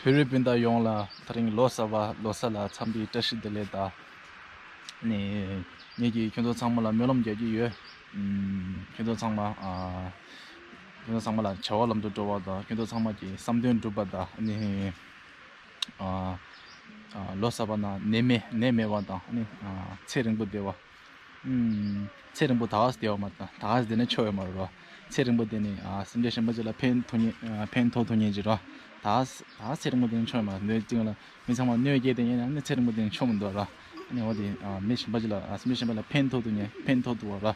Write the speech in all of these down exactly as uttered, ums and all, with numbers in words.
བོད་རིགས་སྤུན་ཟླ་ཡོངས་ལ་ད་རིང་ལོ་གསར་པ་ལོ་གསར་ལ་འཚམས་འདྲི་བཀྲ་ཤིས་བདེ་ལེགས་དང་། ནི་ངེད་ཀྱིས་ཁྱོད་ཚོ་ཚང་མ་ལ་སྨོན་ལམ་རྒྱག་གི་ཡོད། ཨམ། ཁྱོད་ཚོ་ཚང་མ་ཨ། ཁྱོད་ཚོ་ཚང་མ་ལ་བྱ་བ་ལམ་དུ་འགྲོ་བ་དང་ཁྱོད་ཚོ་ཚང་མ་གི་བསམ་དོན་འགྲུབ་པ་དང་ནི། ཨ། ཨ། ལོ་གསར་པ་ན་ནད་མེད་ནད་མེད་པ་དང་ནི། ཨ། ཚེ་རིང་པོ་བསྡད་པ། ཨུམ། ཚེ་རིང་པོ་ད་ག་སེ་བསྡད་པ་མ་རེད། ད་ག་སེ་བསྡད་ན་ཆོ་ཡོད་མ་རེད་རོ། ཚེ་རིང་པོ་བསྡད་ནས་ཨ་སེམས་ཅན་གཞན་པ་ཅིག་ལ་ཕན་ཐོགས་མཁན། ཨ། ཕན་ཐོགས་ཐུབ་མཁན་ཅིག་རོ། ད་ག་སེ་ད་ག་སེ་ཚེ་རིང་པོ་བསྡད་ན་ཆོ་ཡོད་མ་རེད། གནོད་སྐྱེལ་ལ་མི་ཚང་མ་གནོད་སྐྱེལ་བསྡད་མཁན་ཡང་ནི་ཚེ་རིང་པོ་བསྡད་ན་ཆོ་མི་འདུག་རོ། ཨ་ནི་འོ་དེ་ཨ་མི་གཞན་པ་ཅིག་ལ་ཨ་སེམས་ཅན་གཞན་པ་ལ་ཕན་ཐོགས་ཐུབ་མཁན་ཕན་ཐོགས་ཐུབ་པ་རོ། ཨ་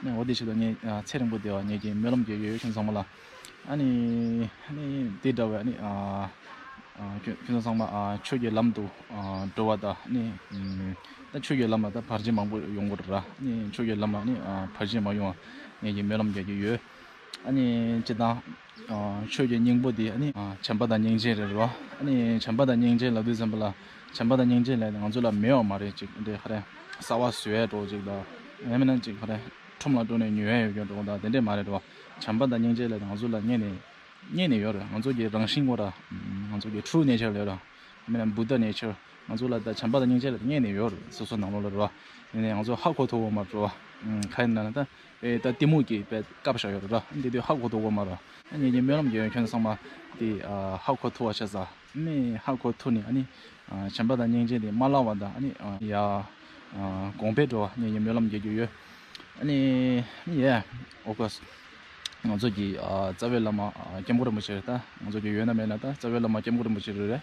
ནི་འོ་དེ་ཞིག་ལ་ངས་ཨ་ཚེ་རིང་པོ་བསྡད་པ་ངེད་ཀྱིས་སྨོན་ལམ་རྒྱག་གི་ཡོད་ཁྱོད་ཚང་མ་ལ། ཨ་ནི་ཨ་ནི་དེ་འདྲ་བའི་ཨ་ནི་ཨ། ཨ། ཁྱོད་ཁྱོད་ཚོ་ཚང་མ་ཨ་ཆོས་ཀྱི་ལམ་དུ་ཨ་འགྲོ་བ་དང་ནི། ཨམ། ད་ཆོས་ཀྱི་ལམ་ལ་ད་བར་ཆད་མང་པོ་ཡོང་གི་རེད་ར། ནི་ཆོས་ཀྱི་ལམ་ལ་ནི་ཨ་བར་ཆད་མ་ཡོང་བ་ངེད་ཀྱིས་སྨོན་ལམ་རྒྱག་གི་ཡོད། ཨ་ནི་སྤྱིར་བཏང་ཨ་ཆོས་ཀྱི་སྙིང་པོ་དེ་ཨ་ནི་ཨ་བྱམས་པ་དང་སྙིང་རྗེ་རེད་རོ། ཨ་ནི་བྱམས་པ་དང་སྙིང་རྗེ་ལབ་དུས་ཙམ་པ་ལ་བྱམས་པ་དང་སྙིང་རྗེ་ལབ་ང་ཚོ་ལ་མེད་པ་མ་རེད། ཅིག་འདི་ག་རེ་གསར་པ་བཟོ་ཡས་འགྲོ་ཅིག་དང་ཡང་མིན་ན་ཅིག་ག་རེ་ཁྲོམ་ལ་འགྲོ་ནས་ཉོ་ཡས་ཡོད་མཁན་འགྲོ་དང་དེ་འདྲས་མ་རེད་རོ། བྱམས་པ་དང་སྙིང་རྗེ་ལབ་ང་ཚོ་ལ་རྙེད་ནས་རྙེད་ནས་ཡོད་རེད། ང་ཚོ་གི་རང་བཞིན་ངོ་ར། ང་ཚོ་གི་ཊུ་ནེ་ཅར་ལབ་ར། མིན་ན་བུདྡྷ་ནེ་ཅར། ང་ཚོ་ལ་ད་བྱམས་པ་དང་སྙིང་རྗེ་ལབ་རྙེད་ནས་ཡོད་རེད། སོ་སོ་ནང་ལོགས་ལ་རེད་བ། ཡིན་ནའི་ང་ཚོ་ཧ་གོ་ཐུབ་ཀྱི་མ་རེད་བ། ཨུམ། ག་ཡིན་ན་ད་དཔེ་ད་གཏི་མུག་གིས་དཔེ་བཀབ་བཞག་ཡོད་རེད་ར། འདི་དུས་ཧ་གོ་ཐུབ་ཀྱི་མ་རེད། ངེད་ཀྱིས་སྨོན་ལམ་རྒྱག་ཡོད་ཁྱོད་ཚང་མ་དེ་ཨ་ཧ་གོ་ཐུབ་པ་བྱས་ཙང་ནི་ཧ་གོ་ཐུབ་ནས་ཨ་ནི་ཨ་བྱམས་པ་དང་སྙིང་རྗེ་དེ་མ་བརླག་པ་དང་ཨ་ནི་ཨ་ཡ་ཨ་གོང་འཕེལ་འགྲོ་བ་ངེད་ཀྱིས་སྨོན་ལམ་རྒྱག་རྒྱུ་ཡོད། ཨ་ནི་ཡ་ཨོ་ཀོས། ང་ཚོ་གི་ཨ་རྩ་བའི་བླ་མ་ཨ་སྐྱབས་མགོན་རིན་པོ་ཆེ་རེད། ད་ང་ཚོ་གི་ཡོད་ན་མེད་ན་ད་རྩ་བའི་བླ་མ་སྐྱབས་མགོན་རིན་པོ་ཆེ་རེད།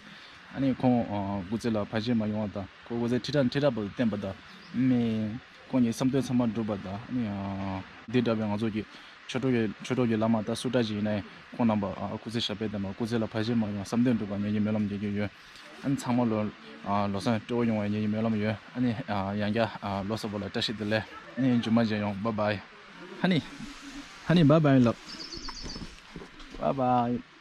ཨ་ནི་ཁོང་ཨ་སྐུ་ཚེ་ལ་བར་ཆད་མ་ཡོང་བ་དང་ཁོང་སྐུ་ཚེ་ཁྲི་ཕྲག་ཁྲི་ཕྲག་བར་དུ་བརྟན་པ་དང་ནི་ཁོང་གི་བསམ་དོན་ཚང་མ་འགྲུབ་པ་དང་ནི་ཨ་འདི་འདྲ་བའི་ང་ཚོ་གི་ཆོས་གྲོགས་ཀྱི་ཆོས་གྲོགས་ཀྱི་བླ་མ་ད་སུ་འདྲ་ཞིག་ཡིན་ནའི་ཁོང་རྣམ་པ་ཨ་སྐུ་ཚེ་ཞབས་པད་བརྟན་པ་སྐུ་ཚེ་ལ་བར་ཆད་མ་ཡོང་བསམ་དོན་འགྲུབ་པ་ངེད་ཀྱིས་སྨོན་ལམ་རྒྱག་རྒྱུ་ཡོད། ཨ་ནི་ཚང་མ་ལོ་ཨ་ལོ་གསར་སྤྲོ་བོ་ཡོང་བའི་ངེད་ཀྱིས་སྨོན་ལམ་ཡོད། ཨ་ནི་ཨ་ཡང་བསྐྱར་ཨ་ལོ་གསར་པ་ལ་བཀྲ་ཤིས་བདེ་ལེགས། ཨ་ནི་རྗེས་མ་མཇལ་ཡོང་། Bye bye. Honey, honey, bye bye, love. Bye bye.